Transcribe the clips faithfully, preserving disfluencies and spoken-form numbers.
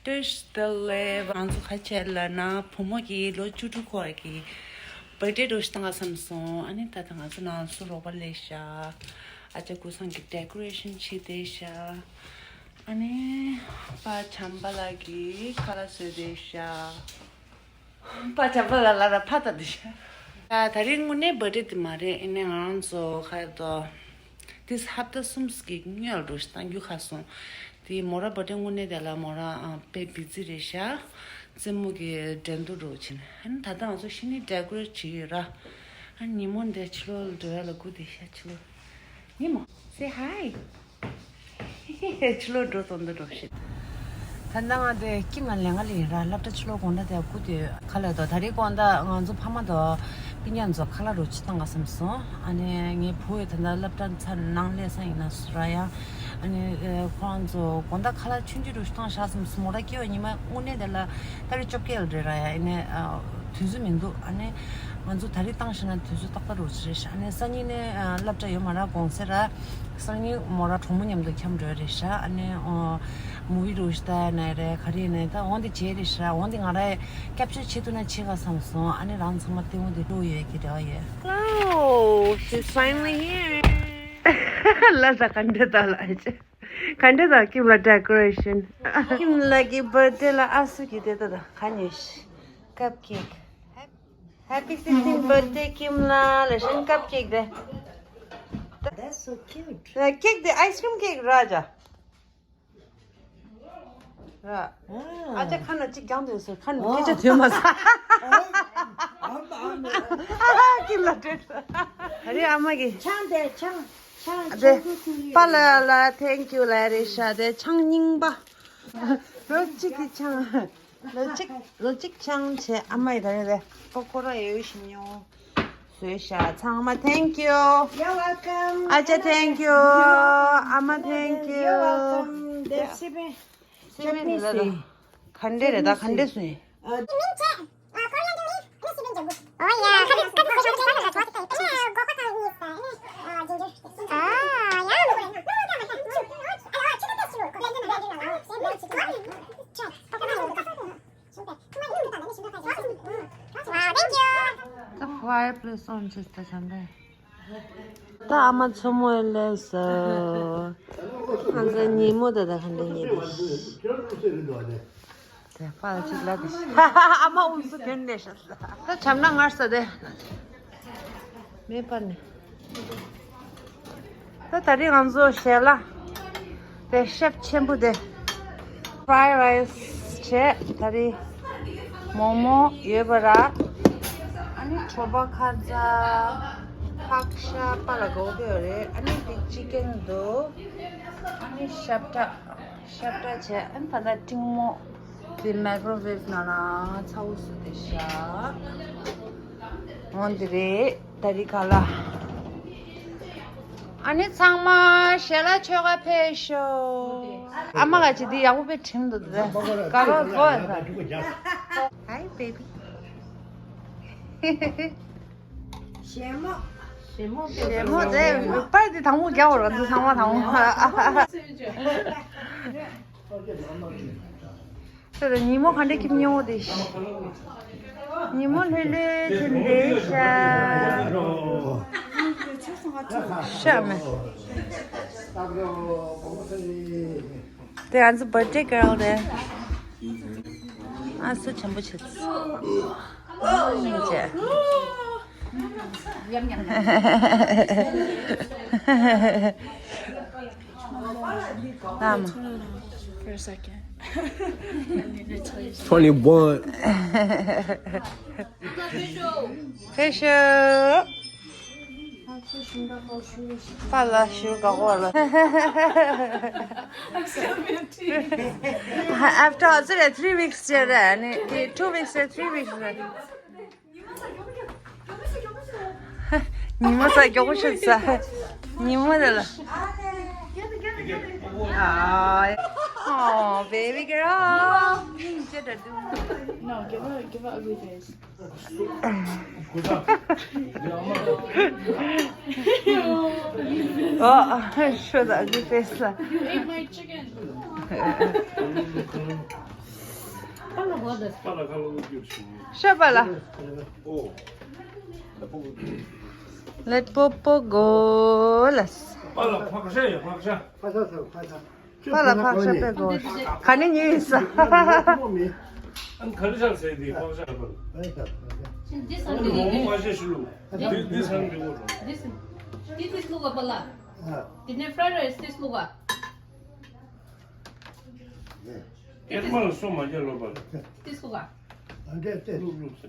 བཀྲ་ཤིས་བདེ་ལེགས། ང་ཚོ་ཁ་ཆེ་ལ་ན་བུ་མོ་གི་ལོ་བཅུ་དྲུག་འཁོར་གྱི་བར་ཌེ་འགྲོ་ཞིག་བཏང་ག་བསམ་སོང་། ཨ་ནི་ད་ལྟ་ང་ཚོ་ནང་སུ་རོགས་པ་ལས་ཤག་ཨ་ཅག་ཀུ་སང་གི་ཌེ་ཀོ་རེ་ཤན་བྱེད་བསྡད་ཤག་ཨ་ནི་པ་བྱམས་པ་ལགས་ཀྱི་ཁ་ལག་བཟོས་བསྡད་ཤག་པ་བྱམས་པ་ལགས་ལ་ར་ཕ་ད་འདི་ཤག་ད་ད་རིང་དངོས་གནས་བར་ཌེ་དེ་མ་རེད། ཨ་ནི་ང་རང་ཚོ་ཁ་ཡོད་དོ། དེས་ཧབ་ཏ་གསུམ་གྱི་སྔོན་ལ་འགྲོ་ཞིག་བཏང་རྒྱུ་ཁ་སོང་། དེ་མོ་ར་བར་ཌེ་དངོས་གནས་དེ་ལ་མོ་ར་ཨ་དཔེ་བི་ཛི་རེད་ཤག་རྩེད་མོ་གི་འགྲན་བསྡུར་འགྲོ་ཕྱིན། ཨ་ནི་ད་ལྟ་ང་ཚོ་ཤི་ནི་ཌེ་ཀོ་རེ་ཊི་བྱེད་ཡོད་ར། ཨ་ནི་ཉིན་མོ་འདི་ཕྱི་ལོགས་ལ་འགྲོ་ཡ་ལ་སྒུག་བསྡད་ཤག་ཕྱི་ལོགས། ཉིན་མོ། Say hi. ཕྱི་ལོགས་འགྲོ་དང་འདི་འགྲོ་ཞིག་ད་ལྟ་ང་དེ་ཀིམ་ལ་ལེན་ག་ལེན་ར། སློབ་གྲྭ་ཕྱི་ལོགས་དགོང་དག་དེ་སྒུག་དུས་ཁ་ལ་དོ། ད་རེས་དགོང་དག་ང་ཚོ་ཕ་མ་དང་སྤུན་ཀྱག་ཚོ་ཁ་ལག་རོ་ཆི་བཏང་ག་བསམ་སོང་། ཨ་ནི་ངའི་བུ་ཡི་ད་ལྟ་སློབ་གྲྭ་ཚར་ནང་སླེབས་ས་ཡིན་ན་སུ་ར་ཡ། ཨ་ནི་ཁོ་རང་ཚོ་དགོང་དག་ཁ་ལག་ཆུང་ཆུང་རུ་ཞིག་བཏང་བཞག་བསམ་སོང་། མོ་ར་སྐྱེ་བ་ཉི་མ་དངོས་གནས་དེ་ལ་ཏ་རིག་བཅོ་བརྒྱད་ལ་རེད་ར་ཡ། ཨ་ནི་དུས་ཚོད་མི་འདུག་ཨ་ནི་ང་ཚོ་ད་རེས་བཏང་ཤེ་ན་དུས་ཚོད་ཏག་ཏག་རུ་ཆི་རེད་ཤག་ཨ་ནི་སང་ཉིན་ནས་སློབ་གྲྭ་ཡོད་མ་ར་དགོང་ཟེར་ར། སང་ཉིན་མོ་ར་གྲོགས་མོ་མཉམ་དུ་འཁྱམ་འགྲོ་ཡ་རེད་ཤག་ཨ་ནི་ཨོ་མུ་བི་རུ་ཤི་ད་ཡ་ན་རེད། ག་རེ་ཡིན་ན་ད་འོང་དེ་བྱས་རེད་ཤག་འོང་དེ་ང་ར་ཀེབ་ཅར་བྱེད་ཐུབ་ན་བྱེད་ག་བསམ་སོང་། ཨ་ནི་རང་ཚང་མ་ལྟད་མོ་དེ་འགྲོ་ཡོད་ཀྱི་རེད་ཡ། Hello, she's finally here. ལ་ད་ག་འདྲ་ད་ལ་ཨ་ཅེ། ག་འདྲ་ད་ཀིམ་ལ་ཌེ་ཀོ་རེ་ཤན། ཀིམ་ལ་གི་བར་ཌེ་ལ་ཨ་སུ་གི་དེ་ད་ད་ག་ཉོས་ཤི། ཀབ་ཀེག Happy sixteenth birthday, Kim la. ལ་ཤན་ཀབ་ཀེག་དེ། That's so cute. ཀེག་དེ་ཨའི་སི་ཀྲིམ་ཀེག་ར་ཅ། ར། ཨ་ཅག་ཁ་ན་གཅིག་རྒྱང་དུ་སོ་ཁ་ན་སྐད་ཆ་ཐོས་མ་སོང་། ཨ་ཀིམ་ལ་སྤྲད། ཨ་རེ་ཨ་མ་གི། ཆང་དེ་ཆང་ཆང་དེ། ཆང་ཁུ་ཁུ་ཡོད། པ་ལ་ལ་thank you ལ་རེ་ཤ་དེ་ཆང་རྙིང་པ། ལོ་གཅིག་གི་ཆང་། ལོ་གཅིག་ལོ་གཅིག་ཆང་བྱས་ཨ་མ་ཡི་ད་རེ་རེ་པ་ཀོ་ར་ཡོད་ཤི་ཉོ། བཟོས་ཤ་ཚང་མ་thank you. You're welcome. ཨ་ཅག་thank you. ཨ་མ་thank you. You're welcome. That's it. སེམས་ནི་ལ་ད། ག་འདྲེ་རེད་ད་ག་འདྲེ་སུ་ཡིན། ཨ། Wow, thank you. ད་ཁོ་ཨའི་པི་ལེ་སོང་ཅི་ད་བྱམས་པས། ད་ཨ་མ་མཚོ་མོ་ཡི་ལས་སོ། ང་ཚོ་ཉིན་མོ་ད་ད་ག་འདྲ་ཉིན་མོ། དེ་ཕ་ལ་ཅིག་ལབ་དེ། ཨ་མ་ཨུ་སུ་གྱོན་ནས་ཤ་ས། ད་བྱམས་ན་ངར་ས་དེ། མེད་པ་ནི། ད་ད་རེས་ང་ཚོ་ཞལ་ལག་དེ་ཤེབ་ཆེན་པོ་དེ། fried rice བྱས། ད་རེས་མོག་མོག་ཡོད་པ་ར། ཨ་ནི་གྲོ་པ་ཁ་ཚ། ཕག་ཤ་པ་ལ་གོ་གི་ཡོད་རེད། ཨ་ནི་དེ་ཅི་ཀེན་འདུག་ཨ་ནི་ཤབ་ཏ། ཤབ་ཏ་བྱས། ཨ་ནི་ད་ལྟ་ཏིང་མོ་དེ་མའི་ཀོ་རོ་ཝེབ་ནང་ལ་ཚ་བོ་བཟོས་ཏེ་བཞག་འོང་དེ་རེད། ད་རི་ག་ལ། ཨ་ནི་ཚང་མ་ཞལ་ལག་མཆོད་ག་ཕེབས་ཤོག་ཨ་མ་ག་ཅི་འདི་ཡག་པོ་དཔེ་བྲིམ་འདུག་དེ། དགའ་རོགས་དགོས་ས། Hi baby. ཞེ་མོ། ཞེ་མོ་དེ་པར་དེ་དང་པོ་རྒྱག་བར་འདི་ཚང་མ་དང་པོ། ཁྱོད་ཉིན་མོ་ག་འདྲ་ཁྱིམ་ཉོ་དེ། ཉིན་མོ་ལྷོད་ལྷོད་ཁྱིམ་དེ་ཤ། ཤ་མེ། དེ་ང་ཚོ་བར་ཐི་ཌེ་གྷརལ་དེ། ཨ་སུ་ཆེན་པོ་བྱེད། ཨ་མ་ཡིན་ཅེ། ཨ་མ། For a second. Let me tell you something. Twenty-one. Facial. པཱ་ལགས་ཞུ་དགའ་པོ་ལ། After ཨ་ཙི་རེ་three weeks ཅེ་རེ་ནི་two weeks རེ་three weeks རེ། ཉི་མ་ས་མགྱོགས་པོ་ཤོད་ས། ཉི་མ་རེ་ལ། Oh, baby girl. No, give her, give her ugly face. Oh, show the ugly face. You ate my chicken. ཤོད་པ་ལ། Let Popo go. ལ། པ་ལ་ཕག་ཤ་ཡ་ཕག་ཤ། ཕག་ཤ་ཟེར་ཕག་ཤ། པ་ལ་ཕག་ཤ་པེ་གོ། ག་ནས་ཉོས་ཡིན་ས། ཨ་ནི་ག་རེ་ཆགས་ཟེར་དེ་ཕག་ཤ་པ་ལ། This one, ལོ་མོ་ཕག་ཤ་ཞུ་ལུ། This one, this one. This, this is ལུག་པ་ལ། དེ་ནས་fried rice this ལུག་པ། ཨེ་མ་ལ་སོ་མ་རྒྱ་ལོ་པ་ལ། This ལུག་པ། ལུག་ལུག་ས་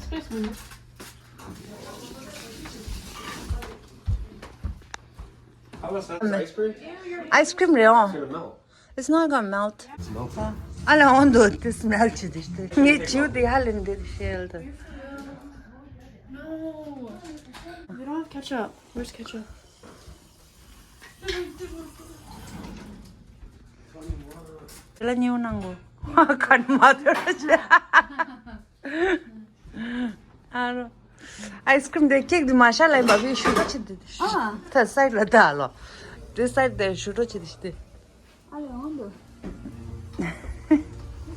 ཁྱེད་ཚོ། Ice cream རེད་ཨང་། It's not gonna melt. ཨ་ལ་འོན་ཏོ་དེ་smell བྱེད་དེ་ཤི། ངས་བྱིའུ་དེ་ཧ་ལེན་དེ་ཤེལ་དུ། No. We don't have ketchup. Where's ketchup? ལ་ཉེའུ་ནང་གོ། ཁ་ནི་མ་ཐོར་ཆེ། ཨ་རོ། Ice cream དེ་cake དེ་མ་ཤ་ལ་ཡིན་པ་བི་ཞུ་རོ་ཆེ་དེ། ཨ། ད་side ལ་ད་ལོ། དེ་side དེ་ཞུ་རོ་ཆེ་དེ་ཤི་དེ། ཨ་ལེ་འོང་འདུག་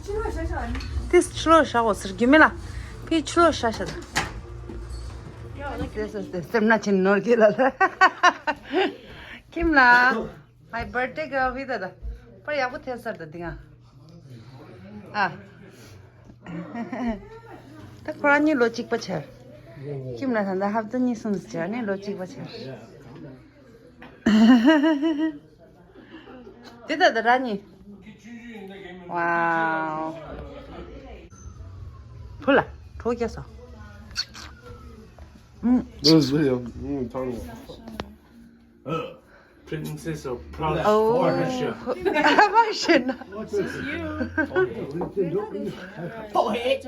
ཕྱི་ལོགས་ཤ་ཤ་ཨ་ནི། དེ་ཕྱི་ལོགས་ཤ་འོ་ཟེར་རྒྱུ་མེད་ལ། ཕི་ཕྱི་ལོགས་ཤ་ཤ་དང་། དེ་སོ་དེ་སེམས་ན་ཆེན་ནོར་གྱི་ལ་ལ། ཁྱིམ་ལ། My birthday ག་བི་ད་ད། པར་ཡག་པོ་ཐེབས་སར་ད་འདི་ང་། ཨ། ད་ཁོ་རང་གཉིས་ལོ་གཅིག་པ་ཆར། ཁྱིམ་ལ་ད་ད་ཧབ་ཏུ་གཉིས་གསུམ་ཟེར་ནས་ལོ་གཅིག་པ་ཆར། དེ་ད་ད་ར་ནི། Wow. ཕུ་ལ་གྲོ་རྒྱ་སོ། ཨུམ། ཨུམ། ཐང་། Princess of Prussia. Oh. Russia. What is you? Oh, hey.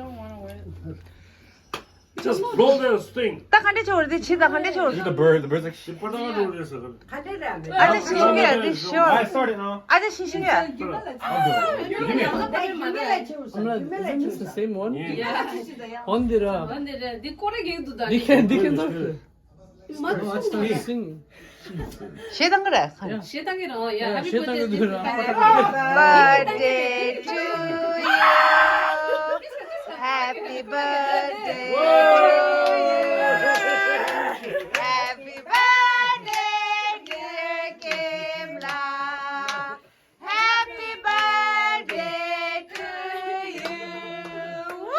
Just blow this thing. ད་ག་འདྲ་ཆོར་དེ་ཆི་ད་ག་འདྲ་ཆོར། The bird, the bird's like, ཤི་པ་ད་ང་འགྲོ་རེད་ཟེར། ག་འདྲ་ར་མེད། ཨ་ད་ཤི་ཤི་ཡ་དེ་ཤོར། I started now. ཨ་ད་ཤི་ཤི་ཡ། I'm like, isn't this the same one? Yeah. འོན་ཏེ་ར། འོན་ཏེ་ར། འདི་ཀོ་རེ་གེག་དུ་ད། འདི་ཁེན་འདི་ཁེན་ད། ཞེ་དང་གི་རེད། ཞེ་དང་གི་རེད། ཡ། Happy birthday to you. Happy birthday to you. Happy birthday to you. Happy birthday, dear Kimla. Happy birthday to you. Woo!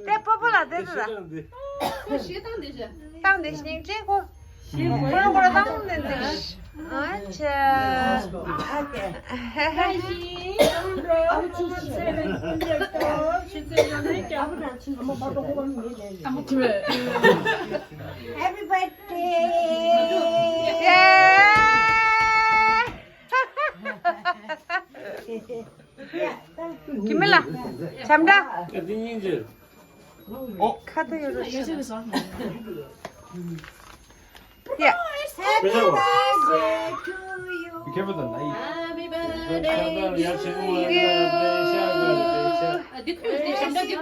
དེ་པོ་པོ་ལ་དེ་དེ་ལ། བཏང་དེ་སྙིང་རྗེ་གོ། ཁོ་རང་ཁོ་རང་བཏང་དེ་དེ། ཨ་ཅེ། Happy birthday. ཡེ། ཁྱིམ་མི་ལ། བྱམས་བདག་འདི་སྙིང་རྗེ། ཨོ། ཁ་ཏོ་ཡོད་རེད། ཡ། Happy birthday to you. Be careful the knife. Happy birthday to you.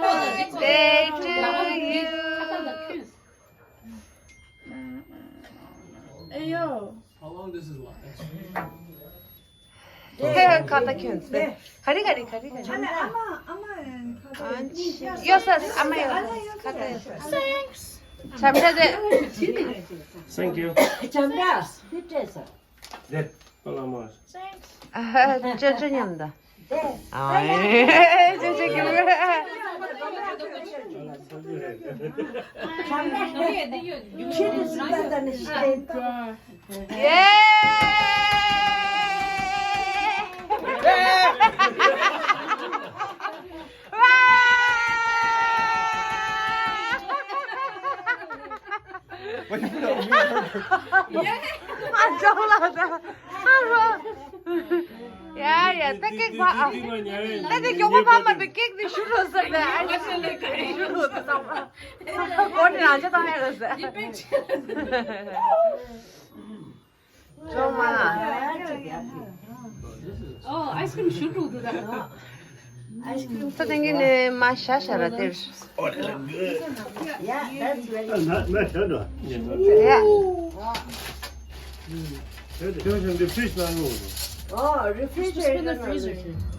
Birthday to you. Hey yo. How long does this last? ཧེ་ཧེ་ཁ་ཏ་ཁྱོད་ཚེ། ག་རེ་ག་རེ་ག་རེ་ག་རེ། ཨ་མ་ཨ་མ་ཁ་ཏ། ཡོད་ས་ཨ་མ་ཡོད་ས་ཁ་ཏ་ཡོད་ས། བྱམས་བདག་དེ། Thank you. བྱམས་བདག་དེ་སྤྲད་ས། དེ་པ་ལ་མ། ཨ་ཧ་ཅོ་ཅོ་མཉམ་ད། ཨ་ཅོ་ཅོ་གི་མོ། ཁྱེད་དུ་སུ་ད་ད་ནི་ཤེས། ཡེ། What you put on me? ཨ་ཅོག་ལ་ད། ཡ་ཡ་ད་ ཀེག་ཕ་ཨ། ད་དེ་མགྱོགས་པོ་ཕ་མ་པའི་ཀེག་དེ་ཞུ་རོགས་ཟེར་ནས་ཨ་ཞེ་ལེ་ཀ་ཞུ་རོགས་ཟེར་ཙམ་པ། གོ་དྲི་རང་ཅག་བཏང་ཡ་རེད་ཟེར། ཅོ་མ། ཨོ་ཨའི་སི་ཀྲིམ་ཞུ་འགྲོ་འདུག་ད། ཨའི་སི་ཀྲིམ་ད་དེང་གི་ནས་མ་ཤ་ཤ་ར་དེར། Oh, that's good. Yeah, that's very good. Not, not sure. Yeah. Tell him the fish not over. Oh, refrigerator.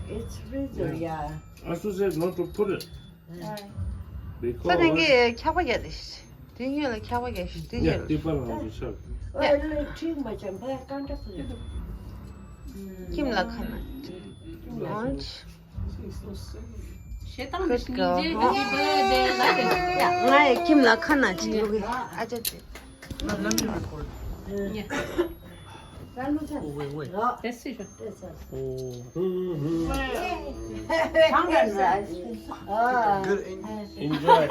It's freezer, yeah. I should say not to put it. ད་དེང་གི་འཁྱག་པ་རྒྱག་དེ། དེ་སྔོན་ལ་འཁྱག་པ་རྒྱག་ཞིག་དེ་སྔོན་ལ། ཡ་དེ་པར་ལ་འདུག་ཤག་ཨ་ལེ་ཁྲིག་མ་ཅན་པ་ཀང་ཀྲ་ཕུ། ཁྱིམ་ལ་ཁ་ན། Orange. Good girl. Happy birthday. ང་ཡི་ཁྱིམ་ལ་ཁ་ན་ཅིག་ཡོད་གི་ཨ་ཅག་ཅིག Let me record. That's it. Good. Enjoy.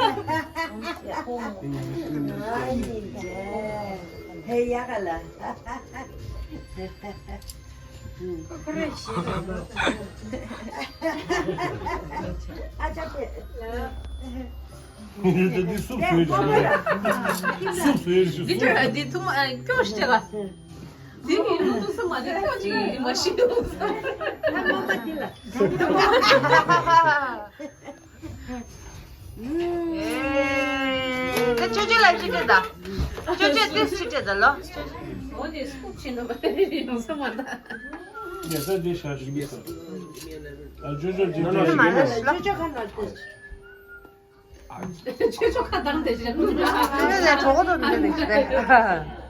Hey, yakala. འདི་འདི་སུབ་བཟོས་རེད། སུབ་བཟོས་རེད། འདི་འདྲ་འདི་ཐུག་མ་སྐྱོ་ཤ་བ། འདི་གི་ལུ་ཐུག་ས་མ་འདི་སྐྱོ་ཅིག་མ་ཤི་འདུག་ད་ཅོ་ཅོ་ལ་ཅི་སྤྲད་ད། ཅོ་ཅོ་ཏིས་ཅི་སྤྲད་ད་ལོ། འོ་དེ་སུབ་ཆེ་ན་མ་ཡོང་ས་མ་ད། ཡ་ས་འདི་ཤ་ཞིག་མི་ས། ཨ་ཅོ་ཅོ་འདི་སྤྲད་ཞིག་མ་ལ་ལ། ཅོ་ཅོ་ཁ་ན་ཅོ། ཆོས་ཕྱོགས་ཁ་བཏང་དེ་བཞིན། ཁྱོད་ལས་གྲོགས་པོ་དང་འདྲ་རེད་ཞེས།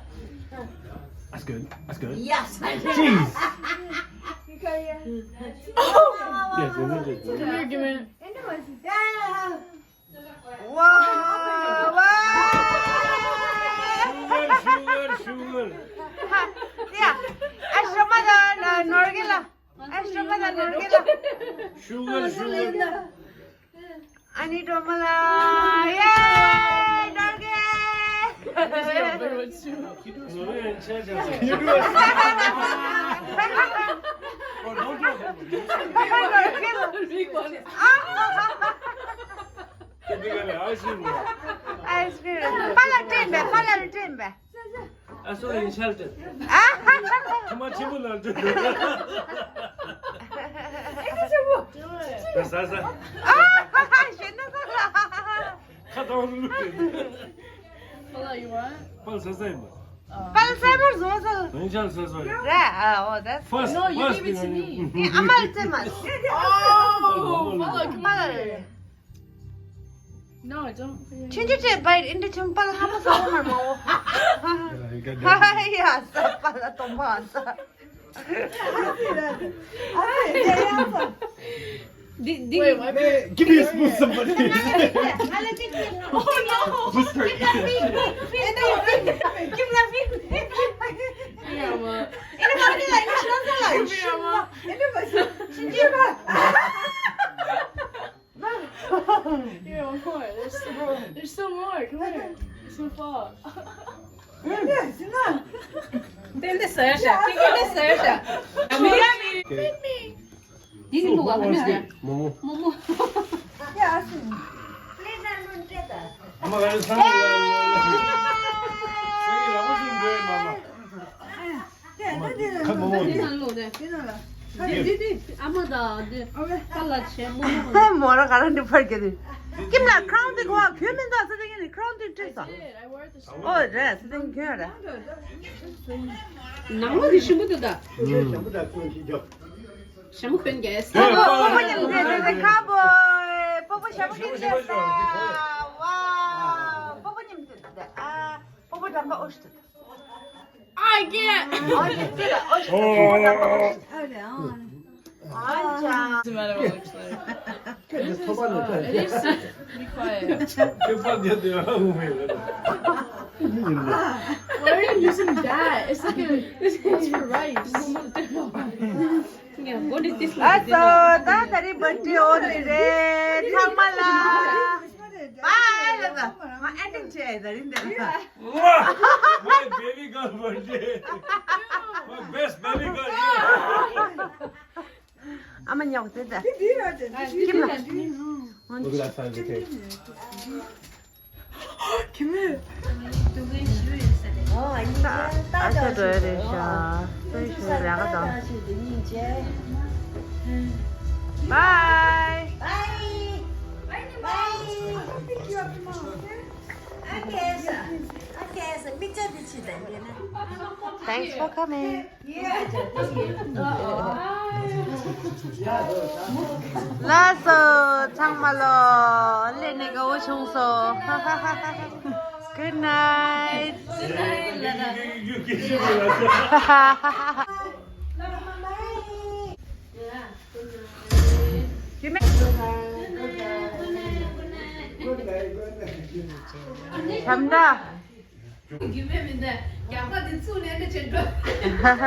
That's good. That's good. Yes. Jeez. Yes, we will do. Come here, give me. Wow, wow. Sugar, sugar, sugar. Yeah. ཨ་ཤ་མ་ད་ནོར་གི་ལ། ཨ་ཤ་མ་ད་ནོར་གི་ལ། Sugar, sugar. ཨ་ནི་སྒྲོལ་མ་ལ། ཡེ། སྒྲོལ་དཀར། ཨའི་སི་ཀྲིམ། པཱ་ལགས་སྤྲད་པས། པཱ་ལགས་སྤྲད་པས། ཨ་སོ་ལ་ཡིན་ཤལ་ཏེ། ཨ་ཧ་ཧ་ཧ། ཁྱི་མ་ཆེན་པོ་ལ་འདྲ་འདུག་ཨེ་ཆེན་པོ། ཟ་ཟ། ཨ་ཧ་ཧ། ཞེ་ན་ཟ་ལ། ཁ་བཏང་ལུག་ཏེ། Paula, you want? པཱ་ལགས་ཟ་ཟ་ཡིན་པ། པཱ་ལགས་ཟ་བར་བཟོ་ཟ་ལ། ཡིན་ཤལ་ཟ་ཟ་ཡིན། རེད། ཨ་ཨོ་that's. First, no, you first give it to me. ཨ་མ་ལགས་ཙེ་མ། Oh, Paula, come here. No, I don't. ཆུང་ཆུང་ཅེས་བའི་ཨིན་དྲ་ཆུང་པཱ་ལགས་ཧ་མ་ས་བོ་མར་མ་འོ། ཧ་ཧ་ཡ་ས་པཱ་ལགས་སྟོང་པ་ཨ་ས། འདི་འདི། Wait, what? Man, give me a spoon, somebody. Oh no! Whisper. Give me a spoon. Here, one more. There's still, there's still more. Come here. There's still fall. ཏན་ཏན་ཟེར་ཤག་ཏན་ཏན་ཟེར་ཤག་མི་ཡ་མི། དེ་གི་ལུག་ག་ནི་ཟེར། མོ་མོ། མོ་མོ། ཨ་མ་ག་རེ་ས་ས་གི་ལ་མོ་ཅུང་འགྲོ་ཡ་མ་མ། ཁ་མོ་མོ་དེ་ནང་ལོག་དེ། དེ་ནང་ལ། དེ་དེ་དེ་ཨ་མ་དང་དེ་ཨ་མ་པཱ་ལགས་བྱས་མོ་མོ། མོ་ར་ག་ར་འདི་ཕར་གྱི་དེ། ཀིམ་ལ་ཁྲའུན་དེ་གོ་བ་གྱོན་མི་འདུག་ས་དེ་ངས་ནི་ཁྲའུན་དེ་སྤྲད་སོང་། ཨོ་རེད་ས་དེ་གྱོན་ར། ནང་ལོགས་དེ་ཞིམ་པོ་འདུག་ད། ཞྭ་མོ་གྱོན་རྒྱལ་ས། ཨོ་པོ་པོ་ཉིམ་དེ་དེ་དེ་ཁ་བོ། པོ་པོ་ཞྭ་མོ་གྱོན་རྒྱལ་ས། ཝའོ། པོ་པོ་ཉིམ་དེ་དེ་ཨ། པོ་པོ་འགྲམ་པ་ཨོ་ཤི་དེ། I can't. ཨོ་ཤི་དེ་ཨོ་ཤི་དེ། པོ་པོ་འགྲམ་པ་ཨོ་ཤི་དེ། Doesn't matter what it looks like. It is. Be quiet. Why are you using that? It's like a, it's for rice. ཨ་ཙོ། ད་ད་རིང་བར་ཐི་ཌེ་འོ་དེ་རེད། ཚང་མ་ལ་བཱའི་ལབ་ད། ང་ཨེན་ཌིང་བྱས་ད་རིང་འདི་ལ། My baby girl birthday. My best baby girl. Yeah. ཨ་མ་ཉོག་ཙེ་ད། འདི་འདི་ར་ཅན། འདི་ཁྱིམ་ལ། འདི་འདི། Look at that side of the cake. ཁྱིམ་མེད། ཨོ་ཨ་ནི་ད་ད་ད་ད་ད་རེད་ཤག་ད་ཤུ་ལས་ཀ་དང་། Bye. Bye. Bye. I'll pick you up tomorrow, okay? Okay, sir. Okay, sir. Thanks for coming. ལགས་སོ། ཚང་མ་ལོ། སླེབས་ནས་དགའ་བོ་བྱུང་སོང་། Good night. ཁྱམས་བདག་རྒྱུ་མེད་མི་འདུག་རྒྱག་པ་དེ་ཚུགས་ནས་འདྲ་བྱེད་འགྲོ།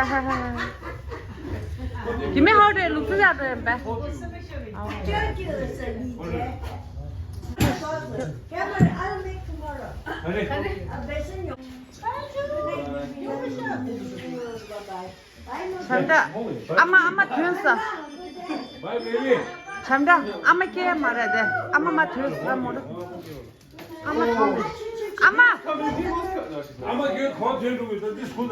རྒྱུ་མེད་ཧོ་རེད་ལུག་རྫི་ཡག་འགྲོ་ཡིན་པས། བྱམས་བདག་ཨ་མ་ཨ་མ་ཐོན་ས། བྱམས་བདག་ཨ་མ་སྐྱེལ་མ་རེད་དེ་ཨ་མ་མ་ཐོན་ས་མོ་རེད། ཨ་མ་ཐོངས། ཨ་མ། ཨ་མ་གིས་གང་དྲན་འགྲོ་གི་ད་འདི་སུ་ན།